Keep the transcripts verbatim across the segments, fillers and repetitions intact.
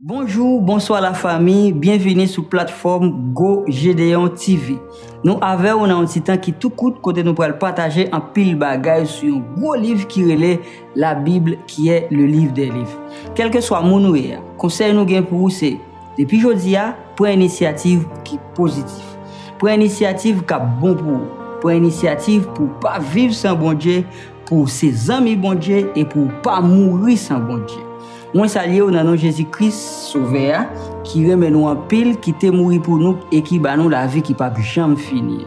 Bonjou, bonswa lafanmi, byenvini sou platfòm Go Gedeon T V. Nou avè w nan yon ti tan ki tou kout kote nou pral pataje anpil bagay sou yon gwo liv ki rele La Bible qui est le livre des livres. Kèlkeswa moun ou ye a, konsèy nou gen pou ou se, depi jodi a, pran inisyativ ki pozitif. Pran inisyativ k ap bon pou ou. Pran inisyativ pou w pa viv san Bondye, pou w se zanmi Bondye e pou w pa mouri san Bondye. Mwen salye w nan non Jezi Kris, Sovè a, ki renmen nou anpil, ki te mouri pou nou e ki ba nou lavi ki p ap janm fini.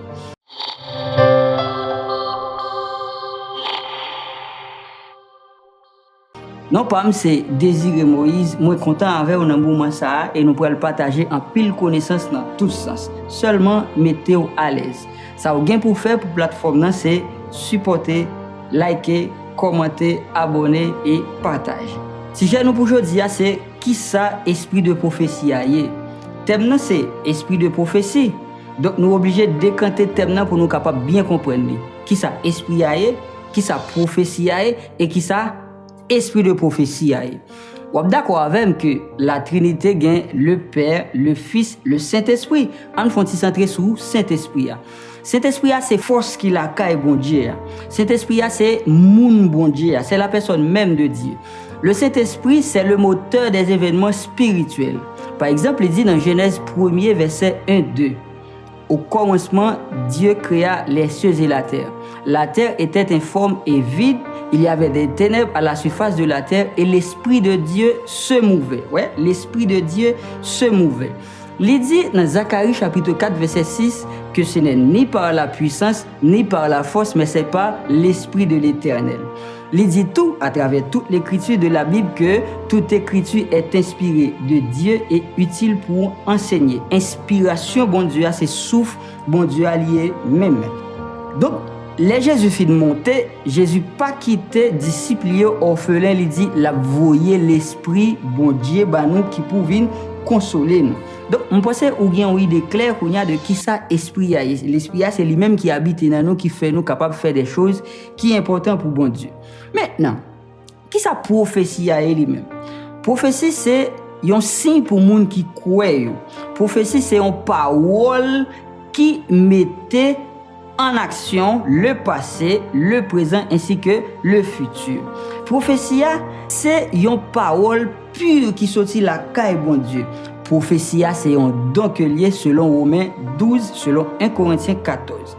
Non pa m se Désiré Moïse, mwen kontan avè w nan moman sa a e nou pral pataje anpil konesans nan tout sans. Sèlman mete w alèz. Sa w gen pou w fè pou platfòm nan se sipòte, like, kòmante, abòne e pataje. Sijè nou pou jodi a se kisa espri de pwofesi a ye. Tèm nan se espri de pwofesi. Donk nou oblije dekante tèm nan pou nou kapab byen konprann li. Kisa espri a ye, kisa pwofesi a ye e kisa espri de pwofesi a ye. W ap dakò avè m ke Latrinite gen le Père, le Fils, le Saint-Esprit. Ann fè yon ti santre sou Sentespri a. Sentespri a se fòs ki lakay Bondye a. Sentespri a se moun Bondye a. C'est la personne même de Dieu. Le Saint-Esprit, c'est le moteur des événements spirituels. Pa egzanp, li di nan Jenèz premye, vèsè en, de, Au commencement, Dieu créa les cieux et la terre. La terre était informe et vide, il y avait des ténèbres à la surface de la terre et l'Esprit de Dieu se mouvait. Ouais, l'Esprit de Dieu se mouvait. Li di nan Zakari chapit kat vèsè sis ke ce n'est ni par la puissance, ni par la force, mais c'est par l'Esprit de l'Éternel. Li di tou, à travers toute l'écriture de la Bible, que toute écriture est inspirée de Dieu et utile pour enseigner. Enspirasyon Bondye a se souf Bondye a li ye menm. Donk, lè Jezi fin monte, Jezi pa kite disip li yo òfelen, li di l ap voye Lespri Bondye ba nou ki pou vin konsole nou. Donk, m panse ou gen yon ide klè kounye a de kisa Espri a ye. Lespri a se li menm ki abite nan nou, ki fè nou kapab fè de choz ki enpòtan pou Bondye. Mentnan, kisa pwofesi a ye li menm? Pwofesi se yon siy pou moun ki kwè yo. Pwofesi se yon pawòl ki mete an aksyon le passé, le présent ainsi que le futur. Pwofesi a se yon pawòl pi ki soti lakay Bondye. Pwofesi a se yon don ke l ye selon Women douz, selon en Korentyen katòz.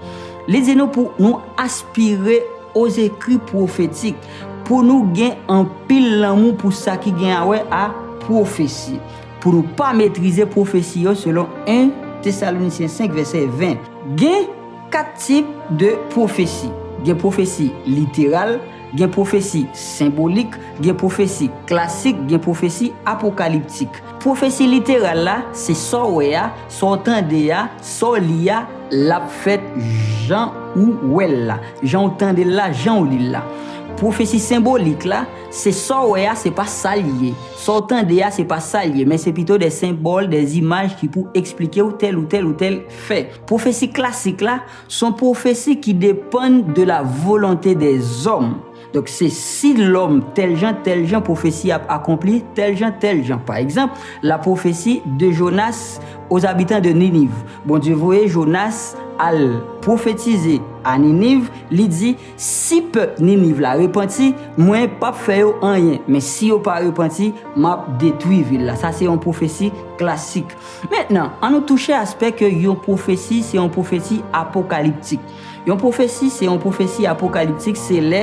Li di nou pou nou aspire aux écrits prophétiques, pou nou gen anpil lanmou pou sa ki gen a wè a pwofesi, pou nou pa metrize pwofesi yo selon en Tesalonisyen senk vèsè ven. Gen kat tip de pwofesi. Gen pwofesi literal, gen pwofesi senbolik, gen pwofesi klasik, gen pwofesi apokaliptik. Pwofesi literal la, se sa w wè a, sa w tande a, sa w li a, l ap fèt jan ou wè l la, jan w tande l la, jan w li l la. Pwofesi senbolik la, se sa w wè a, se pa sa l ye. Sa w tande a, se pa sa l ye, men se pito de senbòl, de imaj ki pou eksplike w tèl ou tèl ou tèl fè. Pwofesi klasik la, se yon pwofesi ki depann de la volonte dèzòm. Donk, se si lòm tèl jan, tèl jan, pwofesi ap akonpli, tèl jan, tèl jan. Pa egzanp, la prophétie de Jonas aux habitants de Ninive. Bondye voye Jonas al pwofetize a Niniv, li di, si pèp Niniv la repanti, mwen p ap fè yo anyen, men si yo pa repanti, m ap detwi vil la. Sa se yon pwofesi klasik. Mentnan, an nou touche aspè ke yon pwofesi, se yon pwofesi apokaliptik. Yon pwofesi, se yon pwofesi apokaliptik, se lè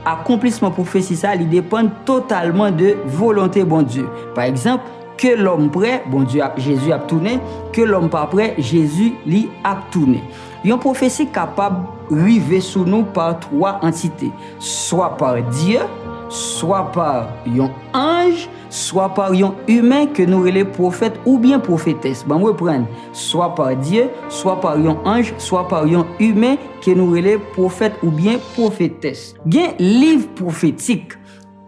akonplisman pwofesi sa, li depann totalman de volonte Bondye. Pa egzanp, ke lòm prè, Bondye ap, Jezi ap tounen, ke lòm pa prè, Jezi li ap tounen. Yon pwofesi kapab rive sou nou pa twa antite, swa pa Dye, swa pa yon anj, swa pa yon imen ke nou rele pwofèt oubyen pwofetès. Ban m reprann, swa pa Dye, swa pa yon anj, swa pa yon imen ke nou rele pwofèt oubyen pwofetès. Gen liv pwofetik.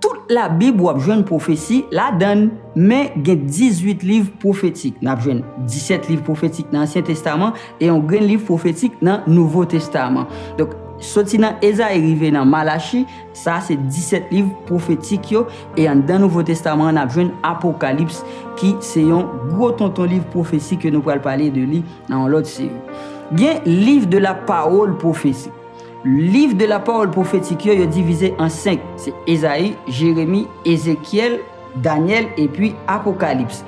Tout Labib w ap jwenn pwofesi ladan l, men gen dizuit liv pwofetik. N ap jwenn disèt liv pwofetik nan Ansyen Testaman e yon grenn liv pwofetik nan Nouvo Testaman. Donk, Soti nan Ezayi rive nan Malachi, sa se disèt liv pwofetik yo, e anndan Nouvo Testaman an, n ap jwenn Apokalips, ki se yon gwo tonton liv pwofesi ke nou pral pale de li nan yon lòt seri. Gen liv de la pawòl pwofesi. Liv de la pawòl pwofetik yo, yo divize an senk. Se Ezayi, Jeremi, Ezekyèl, Danyèl epi Apokalips.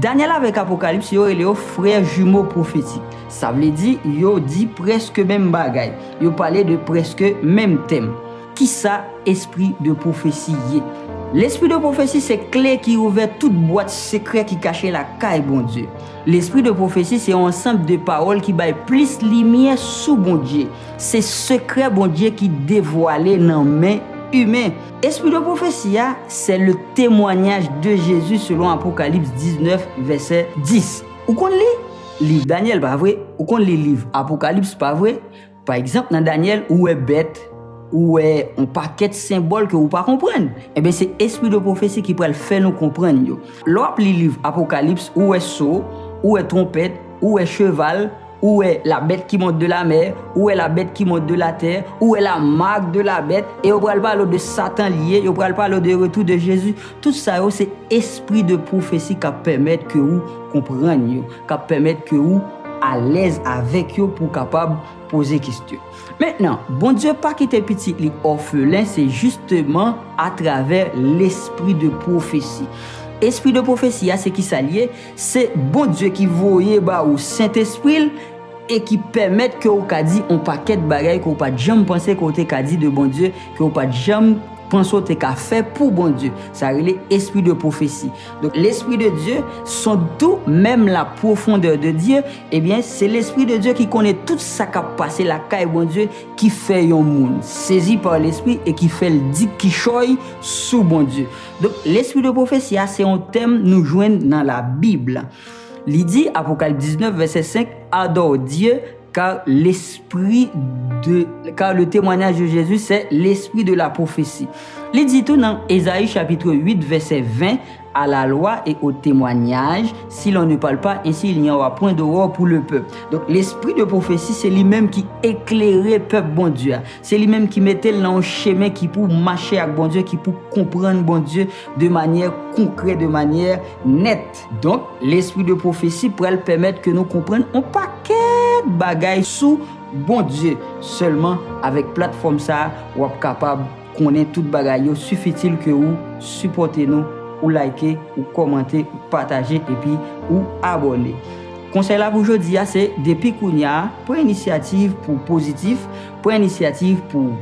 Danyèl avèk Apokalips, yo rele yo frè jimo pwofetik. Sa vle di, yo di prèske menm bagay. Yo pale de prèske menm tèm. Kisa espri de pwofesi ye? Lespri de pwofesi se kle ki ouvè tout bwat sekrè ki kache lakay Bondye. Lespri de pwofesi se yon ansanm de pawòl ki bay plis limyè sou Bondye. Se sekrè Bondye ki devwale nan men imen. Espri de pwofesi a, c'est le témoignage de Jésus selon Apokalips diznèf, vèsè dis. Ou konn li liv Danyèl, pa vre? Ou konn li liv Apokalips, pa vre? Pa egzanp, nan Danyèl, ou wè bèt, ou wè yon pakèt senbòl ke ou pa konprann. Ebyen, se espri de pwofesi ki pral fè nou konprann yo. Lè w ap li liv Apokalips, ou wè so, ou wè twonpèt, ou wè cheval, ou wè la bête qui monte de la mer, ou wè la bête qui monte de la terre, ou wè la marque de la bête, e yo pral pale w de Satan li ye, yo pral pale w de retour de Jésus. Tout sa yo, se espri de pwofesi k ap pèmèt ke ou konprann yo, k ap pèmèt ke ou alèz avèk yo pou w kapab poze kesyon. Mentnan, Bondye pa kite pitit li òfelen, se jisteman atravè lespri de pwofesi. Espri de pwofesi a, se kisa l ye? Se Bondye ki voye ba ou Sentespri l e ki pèmèt ke w ka di yon pakèt bagay ke w pa t janm panse ke w te ka di de Bondye, ke w pa t janm panse w te ka fè pou Bondye. Sa rele espri de pwofesi. Donk, l'Esprit de Dieu sonde tout, même la profondeur de Dieu. Ebyen, se Lespri de Dye ki konnen tout sa k ap pase lakay Bondye, ki fè yon moun sezi pa Lespri e ki fè l di kichòy sou Bondye. Donk, lespri de pwofesi a, se yon tèm nou jwenn nan Labib. Li di, Apokalips diznèf, vèsè senk, adore Dieu, car l'esprit de, car le témoignage de Jésus, c'est l'esprit de la prophétie. Li di tou nan Ezayi chapit uit, vèsè ven, à la loi et au témoignage, si l'on ne parle pas ainsi, il n'y aura point d'aurore pour le peuple. Donk, lespri de pwofesi, se li menm ki eklere pèp Bondye a. Se li menm ki mete l nan yon chemen ki pou mache ak Bondye, ki pou konprann Bondye de manyè konkrè, de manyè nèt. Donk, lespri de pwofesi pral pèmèt ke nou konprann yon pakèt bagay sou Bondye. Sèlman avèk platfòm sa a, w ap kapab konnen tout bagay yo, sifitil ke ou sipòte nou, ou like, ou kòmante, ou pataje, epi ou abòne. Konsèy la pou jodi a, se depi kounye a, pran inisyativ pou pozitif, pran inisyativ pou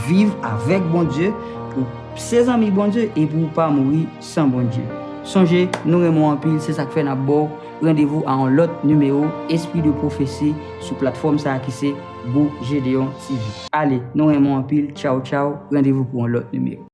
viv avèk Bondye, pou se zanmi Bondye e pou w pa mouri san Bondye. Sonje, nou renmen w anpil, se sa k fè n ap ba w randevou a yon lòt nimewo Espri de Pwofesi sou platfòm sa a ki se Gwo Jedeyon T V. Ale, nou renmen w anpil, tchaw tchaw, randevou pou yon lòt nimewo.